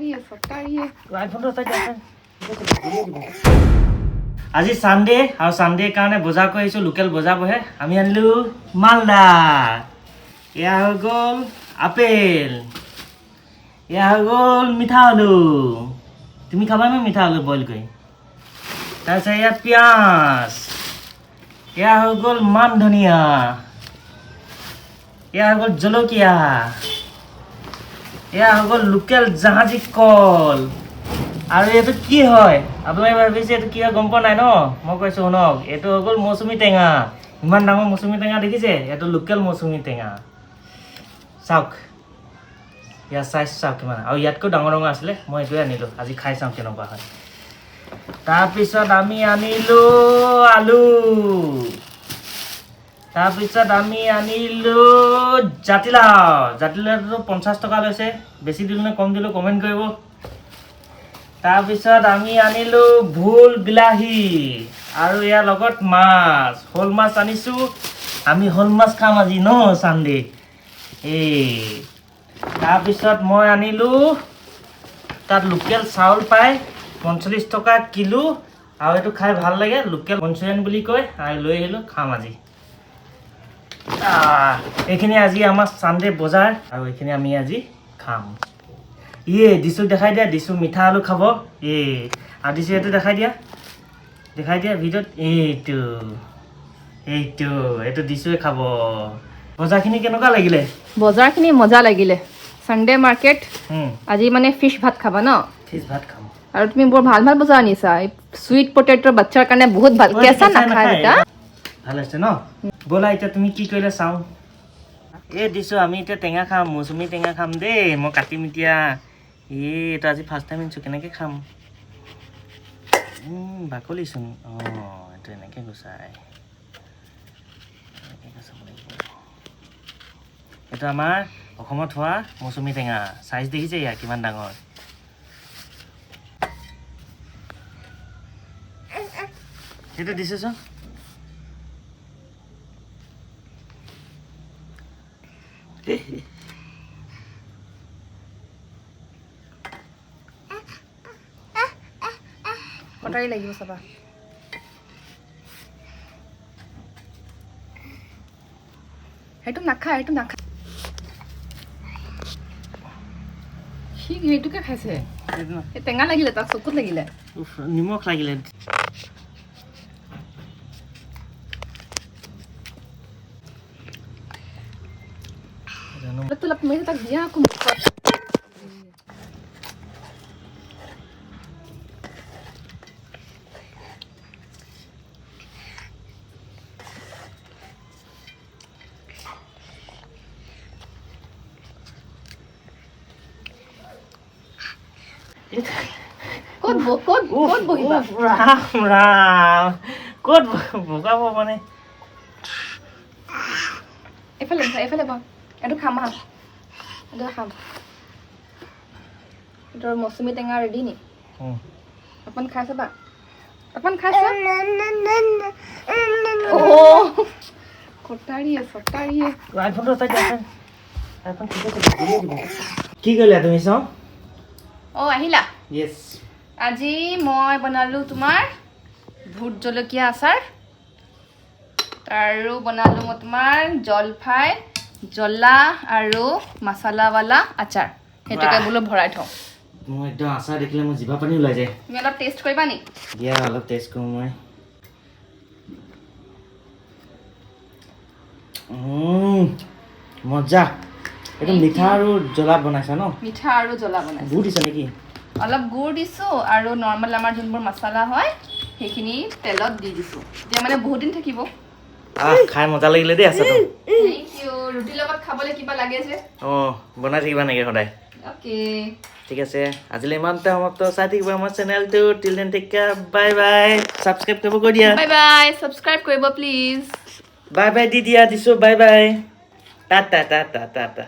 কটাৰীয়ে চটাৰীয়ে। আইফোনটো তাই। আজি ছানডে আৰু ছানডেৰ কাৰণে বজাৰ কৰি আহিছোঁ। লোকেল বজাৰ বহে। আমি আনিলোঁ মালদা, এয়া হৈ গ'ল আপেল, এয়া হৈ গ'ল মিঠা আলু। তুমি খাবানে মিঠা আলু বইল কৰি? তাৰপিছত এয়া পিঁয়াজ, এয়া হৈ গ'ল মান ধনিয়া, এয়া হৈ গ'ল জলকীয়া, এয়া হৈ গ'ল লোকেল জাহাজী কল। আৰু এইটো কি হয় আপোনালোকে ভাবিছে, এইটো কি হয় গম পোৱা নাই ন? মই কৈছোঁ শুনক, এইটো হৈ গ'ল মৌচুমী টেঙা। ইমান ডাঙৰ মৌচুমী টেঙা দেখিছে? এইটো লোকেল মৌচুমী টেঙা। চাওক, ইয়াৰ চাইজ চাওক কিমান। আৰু ইয়াতকৈও ডাঙৰ ডাঙৰ আছিলে, মই এইটোৱে আনিলোঁ। আজি খাই চাওঁ কেনেকুৱা হয়। তাৰপিছত আমি আনিলোঁ আলু, তাৰপিছত আমি আনিলোঁ জাতিলাও। জাতিলাওটো 50 টকা লৈছে। বেছি দিলোঁ নে কম দিলোঁ কমেণ্ট কৰিব। তাৰপিছত আমি আনিলোঁ ভোল, বিলাহী আৰু ইয়াৰ লগত মাছ, শ'ল মাছ আনিছোঁ। আমি শ'ল মাছ খাম আজি ন চানডে। এই তাৰপিছত মই আনিলোঁ, তাত লোকেল চাউল পায় 45 টকা কিলো আৰু এইটো খাই ভাল লাগে, লোকেল মঞ্চুৰিয়ান বুলি কয়, আৰু লৈ আহিলোঁ, খাম আজি। এইখিনি আজি আমাৰ চানডে বজাৰ আৰু এইখিনি আমি আজি খাম। ইয়ে দিছোঁ, দেখাই দিয়া দিছোঁ। মিঠা আলু খাব। এই আৰু দিছোঁ, এইটো দেখাই দিয়া, দেখাই দিয়া ভিডিঅ'ত। এইটো এইটো এইটো দিছোঁৱে খাব। বজাৰখিনি কেনেকুৱা লাগিলে? বজাৰখিনি মজা লাগিলে, ছানডে মাৰ্কেট। আজি মানে ফিছ ভাত খাবা ন? ফিছ ভাত খাম। আৰু তুমি বৰ ভাল ভাল বজাৰ আনিছা। চুইট পটেটোৰ বাচ্ছাৰ কাৰণে বহুত ভাল। ঐ, কেঁচা কেঁচা নাখায় বেটা। ভাল হৈছে ন? ব'লা, এতিয়া তুমি কি কৰিলে চাওঁ। এই দিছোঁ, আমি এতিয়া টেঙা খাম, মৌচুমী টেঙা খাম দেই। মই কাটিম এতিয়া। এই এইটো আজি ফাৰ্ষ্ট টাইম আনিছোঁ, কেনেকৈ খাম? বাকলিচোন। অঁ, এইটো এনেকৈ গুচাই, এনেকৈ গুচাব লাগিব। এইটো আমাৰ অসমত হোৱা মৌচুমী টেঙা। চাইজ দেখিছে ইয়াৰ কিমান ডাঙৰ? সেইটো দিছেচোন। কটাৰী লাগিব চাবা। সেইটো নাখায়, সেইটো নাখায়। সি সেইটোকে খাইছে। সেইটো ন। এই টেঙা লাগিলে তাক, চকুত লাগিলে। উফ, নিমখ লাগিলে। জানো। অলপ মাৰিছে, তাক দিয়া আকৌ মুখত। ক'ত বহিবা? উফ, ৰাম ৰাম, ক'ত বগাব মানে? এইফালে বহা, এইফালে বহা। এইটো খাম আহা, এইটো খাম। এইটো মৌচুমী টেঙা ৰেডি নি? অকণমান খাই চাবা, অকণমান খাই চোৱা। অ' কটাৰীয়ে চটাৰীয়ে। আইফোনটো তাই, আইফোন ঠিক আছে, দিয়ে দিব। কি কৰিলা তুমি চাওঁ? অ' আহিলা? য়েছ। আজি মই বনালোঁ তোমাৰ ভোট জলকীয়া আচাৰ আৰু বনালোঁ মই তোমাৰ জলফাই জ্বলা আৰু মছলাৱালা আচাৰ। সেইটোকে বোলো ভৰাই থওঁ। মোৰ একদম আচাৰ দেখিলে মোৰ জিভা পানী ওলাই যায়। তুমি অলপ টেষ্ট কৰিবা নি? দিয়া, অলপ টেষ্ট কৰোঁ মই। মজা। এইটো মিঠা আৰু জ্বলা বনাইছা ন? মিঠা আৰু জ্বলা বনাইছোঁ। গুড় দিছা নেকি? অলপ গুড় দিছোঁ আৰু নৰ্মেল আমাৰ যোনবোৰ মছলা হয়, সেইখিনি তেলত দি দিছোঁ। তেতিয়া মানে বহুত দিন থাকিব। আহ, খাই মজা লাগিলে দেই আচাৰটো। Thank U. ৰুটিৰ লগত খাবলৈ কিবা লাগে যে। অঁ, বনাই থাকিবা নেকি সদায়? অ'কে। ঠিক আছে, আজিলৈ ইমানতে সমাপ্ত। চাই থাকিব আমাৰ চেনেলটো। Till then, take care, bye bye. Subscribe কৰিব কৈ দিয়া। বাই বাই, ছাবস্ক্ৰাইব কৰিব প্লিজ। বাই বাই দি দিয়া দিছোঁ। Bye bye, Tata Tata Tata.